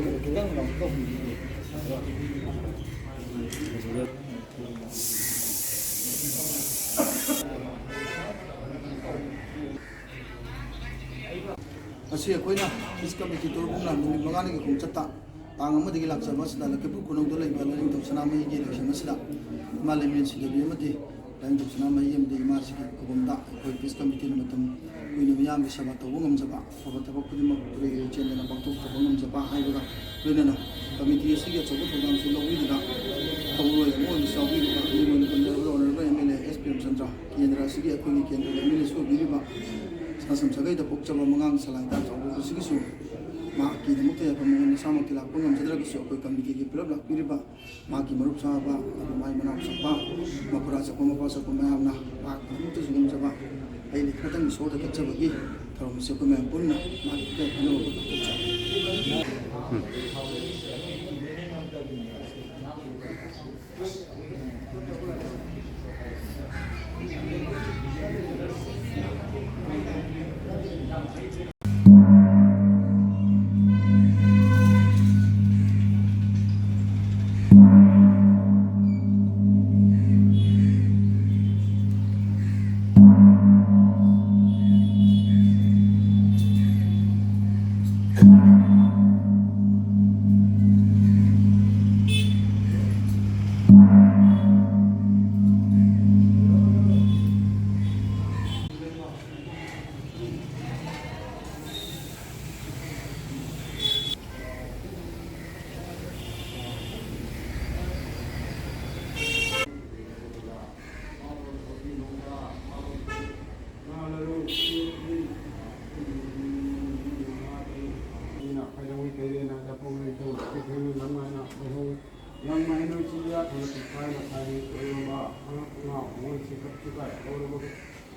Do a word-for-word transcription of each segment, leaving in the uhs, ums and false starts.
ꯈꯤꯇꯪ ꯂꯥꯎꯊꯣꯛ꯫ ꯃꯁꯤ ꯑꯩꯈꯣꯏꯅ ꯄꯤꯁ ꯀꯃꯤꯇꯤ ꯇꯔꯨꯛꯅ ꯅꯨꯃꯤꯠ ꯃꯉꯥꯅꯤꯒꯤ ꯈꯣꯡꯆꯠꯇ ꯇꯥꯡ ꯑꯃꯗꯒꯤ ꯂꯥꯛꯆꯕ ꯑꯁꯤꯗ ꯂꯛꯈꯤꯄꯨꯔ ꯈꯨꯅꯧꯗ ꯂꯩꯕ ꯂꯥꯏꯅꯤꯡꯊꯧ ꯁꯅꯥꯃꯍꯤꯒꯤ election ꯑꯁꯤꯗ ꯏꯃꯥ ꯂꯩꯃꯔꯦꯟ ꯁꯤꯗꯕꯤ ꯑꯃꯗꯤ ꯂꯥꯏꯅꯤꯡꯊꯧ ꯁꯅꯥꯃꯍꯤ ꯑꯃꯗꯤ ꯏꯃꯥꯁꯤꯒꯤ ꯈꯨꯕꯝꯗ ꯑꯩꯈꯣꯏ ꯄꯤꯁ ꯀꯃꯤꯇꯤꯅ ꯃꯇꯝ ꯀꯨꯏꯅ ꯃꯤꯌꯥꯝꯒꯤ ꯁꯦꯕꯥ ꯇꯧꯕ ꯉꯝꯖꯕ, ꯑꯐꯕ ꯊꯕꯛ ꯈꯨꯗꯤꯡꯃꯛ ꯇꯨꯔꯦꯜ ꯆꯦꯟꯗꯅ ꯄꯥꯡꯊꯣꯛꯆꯕ ꯉꯝꯖꯕ ꯍꯥꯏꯕꯒ ꯂꯣꯏꯅꯅ ꯀꯃꯤꯇꯤ ꯑꯁꯤꯒꯤ ꯑꯆꯧꯕ ꯊꯧꯗꯥꯡꯁꯨ ꯂꯧꯕꯤꯗꯨꯅ ꯊꯧꯔꯣꯏ ꯑꯃ ꯑꯣꯏꯅꯁꯨ ꯌꯥꯎꯕꯤꯔꯤꯕ ꯑꯩꯈꯣꯏꯒꯤ ꯑꯣꯏꯅ ꯄꯟꯖꯔꯕꯗ honourable MLA S ꯄ꯭ꯔꯦꯝꯆꯟꯗ꯭ꯔ, ꯀꯦꯟꯗ꯭ꯔ ꯑꯁꯤꯒꯤ ꯑꯩꯈꯣꯏꯒꯤ ꯀꯦꯟꯗ꯭ꯔꯒꯤ MLAꯁꯨ ꯑꯣꯏꯕꯤꯔꯤꯕ ꯁꯅꯥꯁꯝ ꯁꯥꯒꯩꯗ ꯄꯣꯛꯆꯕ ꯃꯉꯥꯡ ꯁꯂꯥꯏ ꯇꯥ ꯆꯥꯎꯕ ꯑꯁꯤꯒꯤꯁꯨ ꯃꯍꯥꯛꯀꯤꯗꯃꯛꯇ ꯌꯥꯏꯐ ꯃꯉꯣꯟ ꯃꯁꯥꯃꯛꯇꯤ ꯂꯥꯛꯄ ꯉꯝꯖꯗ꯭ꯔꯒꯁꯨ ꯑꯩꯈꯣꯏ ꯀꯃꯤꯇꯤꯒꯤ ꯄꯨꯂꯞ ꯂꯥꯛꯄꯤꯔꯤꯕ ꯃꯍꯥꯛꯀꯤ ꯃꯔꯨꯞ ꯆꯥꯕ, ꯑꯗꯨ ꯃꯥꯒꯤ ꯃꯅꯥꯎ ꯆꯠꯄ, ꯃꯈꯨꯔꯥ ꯆꯠꯄ, ꯃꯄꯥ ꯆꯠꯄ ꯃꯌꯥꯝꯅ ꯃꯍꯥꯛꯀꯤꯗꯃꯛꯇꯁꯨ ꯉꯝꯖꯕ ꯍꯩ ꯂꯩ ꯈꯔꯇꯪ ꯏꯁꯣꯔꯗ ꯀꯠꯆꯕꯒꯤ ꯊꯧꯔꯝ ꯑꯁꯤ ꯑꯩꯈꯣꯏ ꯃꯌꯥꯝ ꯄꯨꯟꯅ ꯃꯍꯥꯛꯀꯤ ꯏꯀꯥꯏ ꯈꯨꯝꯅꯕ ꯄꯥꯡꯊꯣꯛꯆꯔꯤ꯫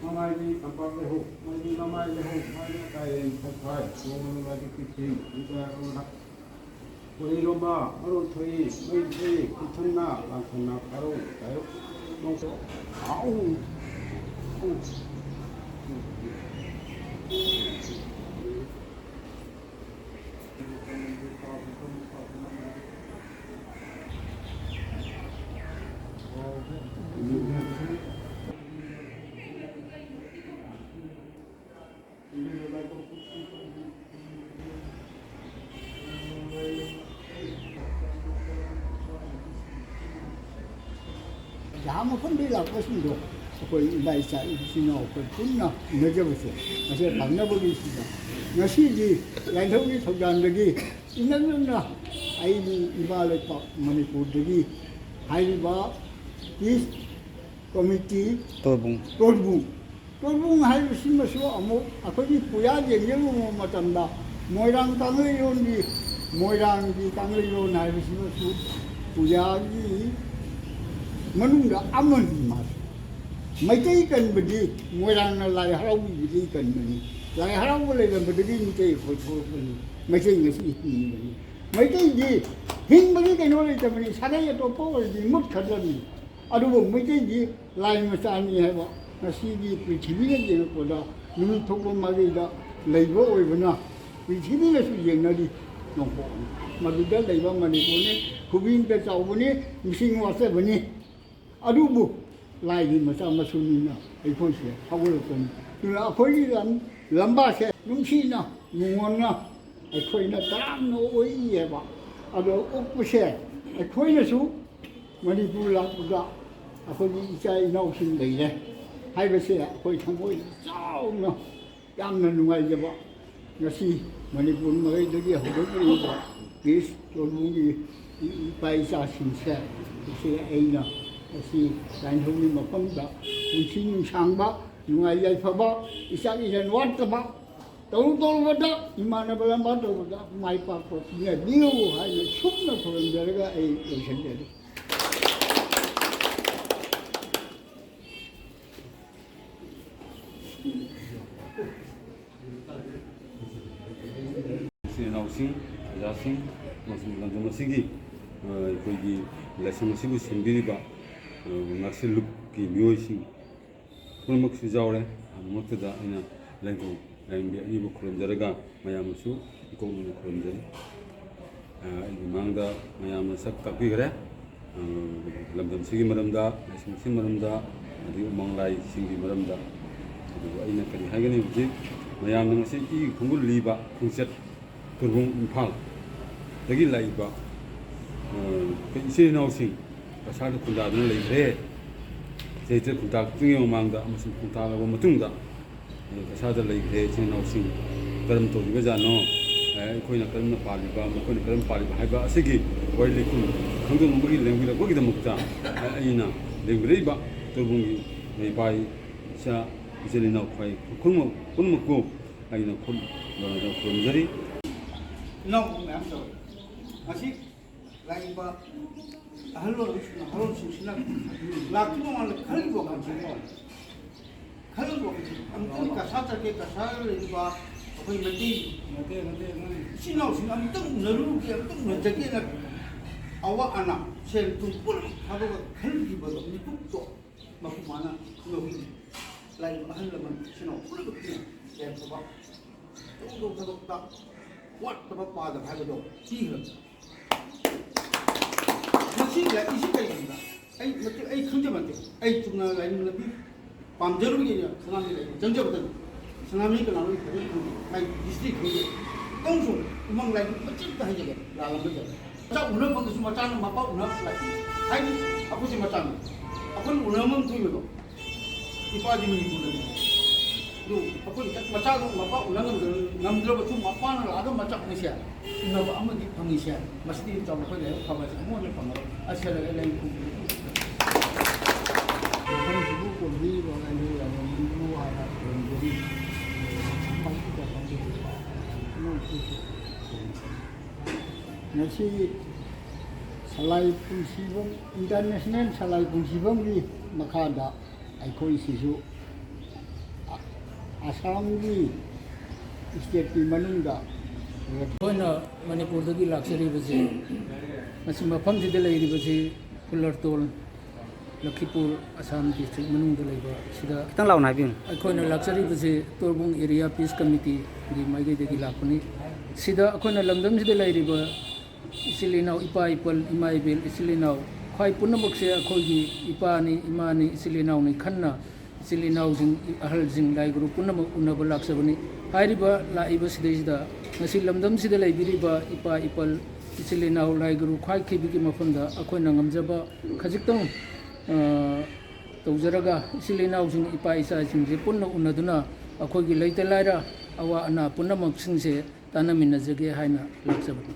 ꯃꯃꯥꯏꯗꯤ ꯇꯝꯄꯥꯛ ꯂꯩꯍꯧ, ꯃꯥꯏꯗꯤ ꯃꯃꯥꯏ ꯂꯩꯍꯧ, ꯃꯥꯏꯗꯤ ꯀꯥꯏꯔꯦꯟ ꯐꯛꯐꯥꯏ, ꯅꯣꯡꯃ ꯅꯣꯡꯃꯒꯤ ꯄꯤꯛꯊꯩ, ꯏꯆꯥ ꯀꯧꯔ꯫ ꯀꯣꯔꯤꯔꯣꯝꯕ, ꯃꯔꯣꯟ ꯊꯣꯛꯏ, ꯃꯩ ꯊꯣꯛꯏ, ꯈꯨꯊꯟꯅ, ꯂꯥꯡꯊꯟꯅ, ꯀꯥꯔꯧ, ꯀꯥꯏꯔꯧ, ꯅꯣꯡꯊꯣꯛ, ꯑꯥꯎ! ꯃꯐꯝꯗꯒꯤ ꯂꯥꯛꯄꯁꯤꯡꯗꯣ ꯑꯩꯈꯣꯏ ꯏꯃꯥ ꯏꯆꯥ ꯏꯆꯤꯟ ꯏꯅꯥꯎ ꯑꯩꯈꯣꯏ ꯄꯨꯟꯅ ꯎꯅꯖꯕꯁꯦ ꯃꯁꯤ ꯐꯪꯅꯕꯒꯤ ꯁꯤꯗ ꯉꯁꯤꯗꯤ ꯂꯥꯏꯙꯧꯒꯤ ꯊꯧꯖꯥꯜꯗꯒꯤ ꯏꯅꯛ ꯅꯛꯅ ꯑꯩꯒꯤ ꯏꯃꯥ ꯂꯩꯄꯥꯛ ꯃꯅꯤꯄꯨꯔꯗꯒꯤ ꯍꯥꯏꯔꯤꯕ ꯄꯤꯁ ꯀꯣꯃꯤꯇꯤ ꯇꯣꯔꯕꯨꯡ꯫ ꯇꯣꯔꯕꯨꯡ꯫ ꯇꯣꯔꯕꯨꯡ ꯍꯥꯏꯕꯁꯤꯃꯁꯨ ꯑꯃꯨꯛ ꯑꯩꯈꯣꯏꯒꯤ ꯄꯨꯌꯥ ꯌꯦꯡꯖꯜꯂꯨꯕ ꯃꯇꯝꯗ ꯃꯣꯏꯔꯥꯡ ꯀꯪꯂꯩꯔꯣꯟꯒꯤ, ꯃꯣꯏꯔꯥꯡꯒꯤ ꯀꯪꯂꯩꯔꯣꯟ ꯍꯥꯏꯕꯁꯤꯃꯁꯨ ꯄꯨꯌꯥꯒꯤ ꯃꯅꯨꯡꯗ ꯑꯃꯅꯤ ꯃꯥꯁꯨ꯫ ꯃꯩꯇꯩ ꯀꯟꯕꯗꯤ ꯃꯣꯏꯔꯥꯡꯅ ꯂꯥꯏ ꯍꯔꯥꯎꯕꯤꯕꯗꯒꯤ ꯀꯟꯕꯅꯤ꯫ ꯂꯥꯏ ꯍꯔꯥꯎꯕ ꯂꯩꯔꯝꯕꯗꯒꯤ ꯃꯤꯇꯩ ꯑꯩꯈꯣꯏ ꯊꯣꯛꯂꯛꯄꯅꯤ꯫ ꯃꯩꯇꯩ ꯉꯁꯤ ꯍꯤꯡꯉꯤꯕꯅꯤ꯫ ꯃꯩꯇꯩꯗꯤ ꯍꯤꯡꯕꯒꯤ ꯀꯩꯅꯣ ꯂꯩꯇꯕꯅꯤ꯫ ꯁꯥꯒꯩ ꯑꯇꯣꯞꯄ ꯑꯣꯏꯔꯗꯤ ꯃꯨꯠꯈ꯭ꯔꯗꯕꯅꯤ꯫ ꯑꯗꯨꯕꯨ ꯃꯩꯇꯩꯗꯤ ꯂꯥꯏ ꯃꯆꯥꯅꯤ ꯍꯥꯏꯕ ꯉꯁꯤꯒꯤ ꯄ꯭ꯔꯤꯊꯤꯕꯤꯅ ꯌꯦꯡꯉꯛꯄꯗ ꯅꯨꯃꯤꯠ ꯊꯣꯛꯄ ꯃꯥꯏꯀꯩꯗ ꯂꯩꯕ ꯑꯣꯏꯕꯅ ꯄ꯭ꯔꯤꯊꯤꯕꯤꯅꯁꯨ ꯌꯦꯡꯅꯔꯤ ꯅꯣꯡꯄꯣꯛꯅꯤ꯫ ꯃꯗꯨꯗ ꯂꯩꯕ ꯃꯅꯤꯄꯨꯔꯅꯤ, ꯈꯨꯕꯤꯗ ꯆꯥꯎꯕꯅꯤ, ꯃꯤꯁꯤꯡ ꯋꯥꯠꯆꯕꯅꯤ꯫ ꯑꯗꯨꯕꯨ ꯂꯥꯏꯒꯤ ꯃꯆꯥ ꯃꯁꯨꯅꯤꯅ ꯑꯩꯈꯣꯏꯁꯦ ꯍꯧꯒꯠꯂꯛꯄꯅꯤ꯫ ꯑꯗꯨꯅ ꯑꯩꯈꯣꯏꯒꯤ ꯂꯝ-, ꯂꯝꯕꯥꯁꯦ ꯅꯨꯡꯁꯤꯅ ꯅꯨꯡꯉꯣꯟꯅ ꯑꯩꯈꯣꯏꯅ ꯇꯔꯥꯝꯅ ꯑꯣꯛꯏꯌꯦꯕ꯫ ꯑꯗꯣ ꯑꯣꯛꯄꯁꯦ ꯑꯩꯈꯣꯏꯅꯁꯨ ꯃꯅꯤꯄꯨꯔ ꯂꯥꯛꯄꯗ ꯑꯩꯈꯣꯏꯒꯤ ꯏꯆꯥ ꯏꯅꯥꯎꯁꯤꯡ ꯂꯩꯔꯦ ꯍꯥꯏꯕꯁꯦ ꯑꯩꯈꯣꯏ ꯊꯃꯣꯏ ꯆꯥꯎꯅ ꯌꯥꯝꯅ ꯅꯨꯡꯉꯥꯏꯖꯕ꯫ ꯉꯁꯤ ꯃꯅꯤꯄꯨꯔ ꯃꯥꯏꯀꯩꯗꯒꯤ ꯍꯧꯒꯠꯂꯛꯂꯤꯕ ꯄꯤꯁ ꯇꯣꯔꯕꯨꯡꯒꯤ ꯏꯄꯥ ꯏꯆꯥꯁꯤꯡꯁꯦ ꯉꯁꯤ ꯑꯩꯅ ꯉꯁꯤ ꯂꯥꯏꯅꯤꯡꯊꯧꯒꯤ ꯃꯐꯝꯗ ꯄꯨꯟꯁꯤ ꯅꯨꯡꯁꯥꯡꯕ, ꯅꯨꯡꯉꯥꯏ ꯌꯥꯏꯐꯕ, ꯏꯆꯥ ꯏꯔꯟ ꯋꯥꯠꯇꯕ, ꯇꯧꯔꯨ ꯇꯧꯔꯨꯕꯗ ꯏꯃꯥꯟꯅꯕ ꯂꯝꯕꯥ ꯇꯧꯕꯗ ꯃꯥꯏ ꯄꯥꯛꯄ ꯄꯤꯅꯕꯤꯌꯨ ꯍꯥꯏꯅ ꯁꯨꯝꯅ ꯈꯨꯔꯨꯝꯖꯔꯒ ꯑꯩ ꯂꯣꯏꯁꯤꯟꯖꯔꯤ꯫ ꯏꯆꯤꯜ ꯏꯅꯥꯎꯁꯤꯡ, ꯑꯣꯖꯥꯁꯤꯡ ꯑꯃꯁꯨꯡ ꯂꯝꯗꯝ ꯑꯁꯤꯒꯤ, ꯑ, ꯑꯩꯈꯣꯏꯒꯤ ꯂꯥꯏꯁꯪ ꯑꯁꯤꯕꯨ ꯁꯦꯝꯕꯤꯔꯤꯕ, ꯑ, ꯉꯥꯛꯁꯦꯜꯂꯨꯞꯀꯤ ꯃꯤꯑꯣꯏꯁꯤꯡ ꯄꯨꯝꯅꯃꯛꯁꯨ ꯌꯥꯎꯔꯦ꯫ ꯑꯍꯥꯟꯕꯃꯛꯇꯗ ꯑꯩꯅ ꯂꯥꯏꯅꯤꯡꯊꯧ ꯂꯥꯏꯔꯦꯝꯕꯤ ꯑꯅꯤꯕꯨ ꯈꯨꯔꯨꯝꯖꯔꯒ ꯃꯌꯥꯝꯅꯁꯨ ꯏꯀꯣꯛꯅꯅ ꯈꯨꯔꯨꯝꯖꯔꯤ꯫ ꯑ, ꯑꯩꯒꯤ ꯃꯥꯡꯗ ꯃꯌꯥꯝꯅ ꯁꯛ ꯇꯥꯛꯄꯤꯈ꯭ꯔꯦ꯫ ꯑ, ꯂꯝꯗꯝꯁꯤꯒꯤ ꯃꯔꯝꯗ, ꯂꯥꯏꯁꯪꯁꯤꯒꯤ ꯃꯔꯝꯗ, ꯑꯗꯒꯤ ꯎꯃꯪ ꯂꯥꯏꯁꯤꯡꯒꯤ ꯃꯔꯝꯗ꯫ ꯑꯗꯨꯕꯨ ꯑꯩꯅ ꯀꯔꯤ ꯍꯥꯏꯒꯅꯤ ꯍꯧꯖꯤꯛ? ꯃꯌꯥꯝꯅ ꯉꯁꯤ ꯏ ꯈꯣꯡꯒꯨꯜ ꯂꯤꯕ ꯈꯣꯡꯆꯠ ꯇꯣꯔꯕꯨꯡ ꯏꯝꯐꯥꯜꯗꯒꯤ ꯂꯥꯛꯏꯕ, ꯑ, ꯑꯩꯈꯣꯏ ꯏꯆꯤꯜ ꯏꯅꯥꯎꯁꯤꯡ ꯀꯁꯥꯔꯗ ꯈꯨꯟꯗꯥꯗꯨꯅ ꯂꯩꯈ꯭ꯔꯦ꯫ ꯆꯍꯤ ꯇꯔꯦꯠ ꯈꯣꯡꯊꯥꯛꯇ꯭ꯔꯤꯉꯩ ꯃꯃꯥꯡꯗ ꯑꯃꯁꯨꯡ ꯈꯣꯡꯊꯥꯛꯂꯕ ꯃꯇꯨꯡꯗ, ꯑꯦ, ꯀꯁꯥꯗ ꯂꯩꯈ꯭ꯔꯦ ꯏꯆꯤꯟ ꯏꯅꯥꯎꯁꯤꯡ ꯀꯔꯝ ꯇꯧꯔꯤꯕꯖꯥꯠꯅꯣ, ꯑꯦ, ꯑꯩꯈꯣꯏꯅ ꯀꯔꯝꯅ ꯄꯥꯜꯂꯤꯕ, ꯃꯈꯣꯏꯅ ꯀꯔꯝ ꯄꯥꯜꯂꯤꯕ ꯍꯥꯏꯕ ꯑꯁꯤꯒꯤ ꯋꯥꯔꯤ ꯂꯩꯈꯨꯝ ꯈꯪꯗꯣꯛꯅꯕꯒꯤ ꯂꯦꯡꯕꯤꯔꯛꯄꯒꯤꯗꯃꯛꯇ, ꯑꯦ, ꯑꯩꯅ ꯂꯦꯡꯕꯤꯔꯛꯏꯕ ꯇꯣꯔꯕꯨꯡꯒꯤ ꯏꯄꯥ ꯏꯆꯥ, ꯏꯆꯤꯜ ꯏꯅꯥꯎ ꯈ꯭ꯋꯥꯏ ꯈꯨꯈꯪ ꯄꯨꯝꯅꯃꯛꯄꯨ ꯑꯩꯅ ꯈꯨꯔꯨꯝꯖꯔꯤ꯫ ꯏꯅꯥꯎ ꯃꯌꯥꯝ ꯇꯧꯔꯦ꯫ ꯉꯁꯤ ꯂꯥꯛꯏꯕ ꯑꯍꯜ ꯑꯣꯏꯔꯕꯁꯤꯡ, ꯑꯍꯜꯁꯤꯡꯁꯤꯅ ꯂꯥꯛꯇ꯭ꯔꯤꯉꯩ ꯃꯃꯥꯡꯗ ꯈꯜꯂꯤꯕ ꯋꯥꯈꯜꯁꯤꯀꯣ, ꯈꯜꯂꯤꯕ ꯋꯥꯈꯜꯁꯤ ꯑꯃꯨꯛꯇꯪ ꯀꯁꯥ ꯆꯠꯀꯦ, ꯀꯁꯥꯗ ꯂꯩꯔꯤꯕ ꯑꯩꯈꯣꯏ ꯃꯩꯇꯩ ꯅꯠꯇꯦ, ꯅꯠꯇꯦ, ꯅꯪ ꯏꯆꯤꯟ ꯏꯅꯥꯎꯁꯤꯡ ꯑꯃꯨꯛꯇꯪ ꯎꯅꯔꯨꯒꯦ, ꯑꯃꯨꯛꯇꯪ ꯎꯅꯖꯒꯦꯅ ꯑꯋꯥ ꯑꯅꯥ, ꯁꯦꯜ ꯊꯨꯝ ꯄꯨꯝꯅꯃꯛ ꯊꯥꯗꯣꯛꯑꯒ ꯈꯜꯈꯤꯕꯗꯣ, ꯃꯤꯀꯨꯞꯇꯣ ꯃꯄꯨꯡ ꯐꯥꯅ ꯂꯧꯏ꯫ ꯂꯥꯛꯏꯕ ꯑꯍꯜ ꯂꯃꯟ ꯏꯆꯤꯟ ꯏꯅꯥꯎ ꯄꯨꯝꯅꯃꯛꯀꯤ ꯌꯥꯏꯐꯕ, ꯇꯧꯗꯧ ꯊꯕꯛꯇ ꯋꯥꯠꯇꯕ ꯄꯥꯗꯕ ꯍꯥꯏꯕꯗꯣ ꯄꯤꯈ꯭ꯔꯕꯅꯤ꯫ ꯃꯁꯤ ꯂꯥꯛꯏꯁꯤ ꯀꯩꯒꯤꯅꯣꯗ? ꯑꯩ ꯃꯇꯤꯛ, ꯑꯩ ꯈꯪꯖꯕ ꯅꯠꯇꯦ꯫ ꯑꯩ ꯆꯨꯝꯅ ꯂꯥꯏꯅꯤꯡ ꯂꯝꯕꯤ ꯄꯥꯝꯖꯔꯨꯕꯒꯤ ꯑꯩꯅ ꯁꯅꯥꯃꯍꯤ ꯂꯥꯏꯅꯤꯡ ꯆꯪꯖꯕꯗꯅꯤ꯫ ꯁꯅꯥꯃꯍꯤ ꯀꯅꯥꯅꯣ ꯑꯩ ꯐꯖꯅ ꯈꯪꯗꯦ꯫ ꯑꯩ ꯍꯤꯁꯇ꯭ꯔꯤ ꯈꯪꯗꯦ꯫ ꯇꯧꯁꯨ ꯎꯃꯪ ꯂꯥꯏꯅꯤꯡ ꯃꯆꯦꯠꯇ ꯍꯩꯖꯒꯦ, ꯂꯥꯜꯂꯝꯕ ꯌꯥꯏ꯫ ꯃꯆꯥ ꯎꯅ ꯐꯪꯗ꯭ꯔꯁꯨ ꯃꯆꯥꯅ ꯃꯄꯥ ꯎꯅ ꯂꯥꯛꯏ꯫ ꯍꯥꯏꯗꯤ ꯑꯩꯈꯣꯏꯁꯦ ꯃꯆꯥꯅꯤ꯫ ꯑꯩꯈꯣꯏꯅ ꯎꯅꯕ ꯉꯝꯗ꯭ꯔꯤꯕꯗꯣ ꯏꯄꯥꯗꯤ ꯃꯅꯤꯄꯨꯔꯗꯅꯤ꯫ ꯑꯗꯨ ꯑꯩꯈꯣꯏ ꯃꯆꯥꯗꯣ ꯃꯄꯥ ꯎꯅ ꯉꯝꯗ꯭ꯔ-, ꯉꯝꯗ꯭ꯔꯕꯁꯨ ꯃꯄꯥꯅ ꯂꯥꯛꯑꯒ ꯃꯆꯥ ꯎꯅꯁꯦ, ꯎꯅꯕ ꯑꯃꯗꯤ ꯐꯪꯉꯤꯁꯦ꯫ ꯃꯁꯤꯗꯤ ꯆꯥꯎꯕ ꯑꯩꯈꯣꯏ ꯂꯥꯏꯕꯛ ꯐꯕ ꯍꯥꯏꯁꯦ ꯑꯃꯨꯛ ꯍꯟꯅ ꯐꯪꯉꯔꯣꯏ꯫ ꯑꯁ, ꯂꯩ, ꯂꯩ, ꯃꯐꯝꯁꯤꯕꯨ ꯀꯣꯝꯕꯤꯔꯤꯕ ꯂꯥꯏꯅꯤꯡ ꯂꯥꯏꯅꯤꯡꯕꯨ ꯍꯥꯟꯅ ꯈꯨꯔꯨꯝꯖꯔꯤ꯫ ꯉꯁꯤ ꯁꯂꯥꯏ ꯄꯨꯟꯁꯤꯕꯝ, ꯏꯟꯇꯔꯅꯦꯁꯅꯦꯜ ꯁꯂꯥꯏ ꯄꯨꯟꯁꯤꯕꯝꯒꯤ ꯃꯈꯥꯗ ꯑꯩꯈꯣꯏꯁꯤꯁꯨ ꯑ-, ꯑꯁꯥꯝꯒꯤ ꯁ꯭ꯇꯦꯠꯀꯤ ꯃꯅꯨꯡꯗ ꯑꯩꯈꯣꯏꯅ ꯃꯅꯤꯄꯨꯔꯗꯒꯤ ꯂꯥꯛꯆꯔꯤꯕꯁꯤ, ꯃꯁꯤ ꯃꯐꯝꯁꯤꯗ ꯂꯩꯔꯤꯕꯁꯤ ꯐꯨꯂꯔꯇꯣꯜ, ꯂꯈꯤꯄꯨꯔ, ꯑꯁꯥꯝ ꯗꯤꯁꯇ꯭ꯔꯤꯛ ꯃꯅꯨꯡꯗ ꯂꯩꯕ ꯁꯤꯗ ꯈꯤꯇꯪ ꯂꯥꯎꯅ ꯍꯥꯏꯕꯤꯌꯨ꯫ ꯑꯩꯈꯣꯏꯅ ꯂꯥꯛꯆꯔꯤꯕꯁꯤ ꯇꯣꯔꯕꯨꯡ ꯑꯦꯔꯤꯌꯥ ꯄꯤꯁ ꯀꯃꯤꯇꯤꯒꯤ ꯃꯥꯏꯀꯩꯗꯒꯤ ꯂꯥꯛꯄꯅꯤ꯫ ꯁꯤꯗ ꯑꯩꯈꯣꯏꯅ ꯂꯝꯗꯝꯁꯤꯗ ꯂꯩꯔꯤꯕ ꯏꯆꯤꯜ ꯏꯅꯥꯎ, ꯏꯄꯥ ꯏꯄꯜ, ꯏꯃꯥ ꯏꯕꯦꯜ, ꯏꯆꯤꯜ ꯏꯅꯥꯎ, ꯈ꯭ꯋꯥꯏ ꯄꯨꯝꯅꯃꯛꯁꯦ ꯑꯩꯈꯣꯏꯒꯤ ꯏꯄꯥꯅꯤ, ꯏꯃꯥꯅꯤ, ꯏꯆꯤꯜ ꯏꯅꯥꯎꯅꯤ ꯈꯟꯅ ꯏꯆꯤꯜ ꯏꯅꯥꯎꯁꯤꯡ, ꯑꯍꯜꯁꯤꯡ, ꯂꯥꯏ ꯒꯨꯔꯨ ꯄꯨꯝꯅꯃꯛ ꯎꯅꯕ ꯂꯥꯛꯆꯕꯅꯤ꯫ ꯍꯥꯏꯔꯤꯕ ꯂꯥꯛꯏꯕ ꯁꯤꯗꯩꯁꯤꯗ ꯉꯁꯤ ꯂꯝꯗꯝꯁꯤꯗ ꯂꯩꯕꯤꯔꯤꯕ ꯏꯄꯥ ꯏꯄꯜ, ꯏꯆꯤꯜ ꯏꯅꯥꯎ, ꯂꯥꯏ ꯒꯨꯔꯨ ꯈ꯭ꯋꯥꯏ ꯈꯤꯕꯤꯒꯤ ꯃꯐꯝꯗ ꯑꯩꯈꯣꯏꯅ ꯉꯝꯖꯕ ꯈꯖꯤꯛꯇꯪ, ꯑ, ꯇꯧꯖꯔꯒ, ꯏꯆꯤꯜ ꯏꯅꯥꯎꯁꯤꯡ, ꯏꯄꯥ ꯏꯆꯥꯁꯤꯡꯁꯦ ꯄꯨꯟꯅ ꯎꯅꯗꯨꯅ ꯑꯩꯈꯣꯏꯒꯤ ꯂꯩꯇ ꯂꯥꯏꯔ ꯑꯋꯥ ꯑꯅꯥ ꯄꯨꯝꯅꯃꯛꯁꯤꯡꯁꯦ ꯇꯥꯟꯅꯃꯤꯟꯅꯖꯒꯦ ꯍꯥꯏꯅ ꯂꯥꯛꯆꯕꯅꯤ꯫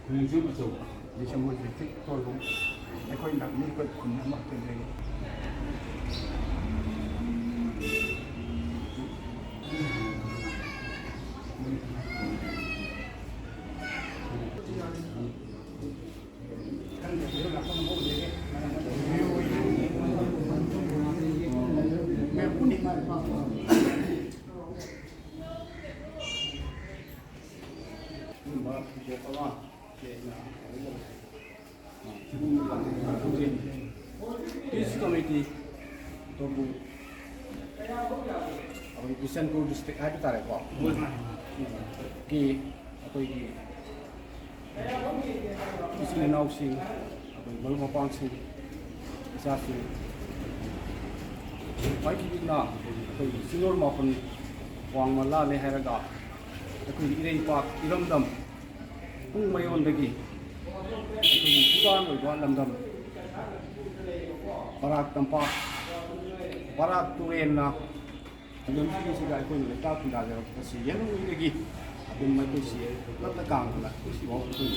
ꯈꯣꯡꯖꯣꯝ ꯑꯆꯧꯕ꯫ December twenty four. ꯑꯩꯈꯣꯏ ꯂꯝꯅꯤ, ꯑꯩꯈꯣꯏ ꯈꯨꯟ ꯑꯃꯈꯛꯇꯅꯤ꯫ Peace Committee, ꯇꯣꯕꯨ, ꯑꯩꯈꯣꯏ ꯕꯤꯁꯦꯟꯄꯨꯔ ꯗꯤꯁꯇ꯭ꯔꯤꯛ ꯍꯥꯏꯕ ꯇꯥꯔꯦꯀꯣ, ꯀꯤ ꯑꯩꯈꯣꯏꯒꯤ ꯏꯆꯤꯟ ꯏꯅꯥꯎꯁꯤꯡ, ꯑꯩꯈꯣꯏ ꯃꯔꯨꯞ ꯃꯄꯥꯡꯁꯤꯡ, ꯏꯆꯥꯁꯤꯡ, ꯈ꯭ꯋꯥꯏꯗꯒꯤꯅ ꯑꯩꯈꯣꯏꯒꯤ ꯆꯤꯡꯂꯣꯟ ꯃꯥꯄꯟ ꯋꯥꯡꯃ ꯂꯥꯜꯂꯦ ꯍꯥꯏꯔꯒ ꯑꯩꯈꯣꯏꯒꯤ ꯏꯔꯩꯄꯥꯛ ꯏꯔꯝꯗꯝ ꯄꯨꯡ ꯃꯌꯣꯟꯗꯒꯤ ꯑꯩꯈꯣꯏꯒꯤ ꯐꯨꯕꯥꯜ ꯑꯣꯏꯕ ꯂꯝꯗꯝ, ꯕꯔꯥꯛ ꯇꯝꯄꯥꯛ, ꯕꯔꯥꯛ ꯇꯨꯔꯦꯜꯅ ꯂꯝꯕꯤꯁꯤꯗ ꯑꯩꯈꯣꯏꯅ ꯂꯩꯄꯥꯛ ꯈꯨꯟꯗꯥꯖꯔꯛꯄꯁꯤ ꯌꯦꯜꯍꯧꯉꯩꯗꯒꯤ ꯑꯗꯨꯝ ꯑꯩꯈꯣꯏꯁꯤ ꯂꯠꯇ ꯀꯥꯡꯗꯅ ꯉꯁꯤꯐꯥꯎ ꯑꯩꯈꯣꯏ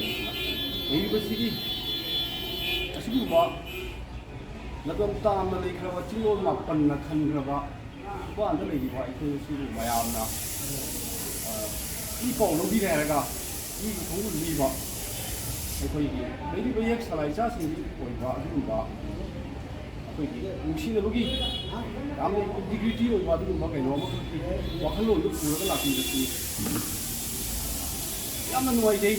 ꯂꯩꯔꯤꯕꯁꯤꯒꯤ ꯑꯁꯤꯒꯨꯝꯕ ꯂꯝꯗꯝ ꯇꯥꯝꯅ ꯂꯩꯈ꯭ꯔꯕ ꯆꯤꯡꯂꯣꯟ ꯃꯥꯄꯟꯅ ꯈꯟꯈ꯭ꯔꯕ ꯊꯧꯕꯥꯜꯗ ꯂꯩꯔꯤꯕ ꯑꯩꯈꯣꯏ ꯁꯤꯕꯨ ꯃꯌꯥꯝꯅ, ꯑ, ꯏ ꯄꯥꯎ ꯂꯧꯕꯤꯔꯦ ꯍꯥꯏꯔꯒ ꯃꯤꯒꯤ ꯈꯣꯡꯒꯨꯜ ꯂꯤꯕ, ꯑꯩꯈꯣꯏꯒꯤ ꯂꯩꯔꯤꯕ ꯌꯦꯛ ꯁꯂꯥꯏ ꯏꯆꯥꯁꯤꯡꯒꯤ ꯑꯣꯏꯕ ꯑꯗꯨꯒꯨꯝꯕ ꯑꯩꯈꯣꯏꯒꯤ ꯅꯨꯡꯁꯤꯅꯕꯒꯤ ꯌꯥꯝꯅ ꯏꯟꯇꯤꯒ꯭ꯔꯤꯇꯤ ꯑꯣꯏꯕ ꯑꯗꯨꯒꯨꯝꯕ ꯀꯩꯅꯣ ꯑꯃꯈꯛꯀꯤ ꯋꯥꯈꯜꯂꯣꯟꯗꯨ ꯄꯨꯔꯒ ꯂꯥꯛꯄꯤꯕꯁꯤ ꯌꯥꯝꯅ ꯅꯨꯡꯉꯥꯏꯖꯩ꯫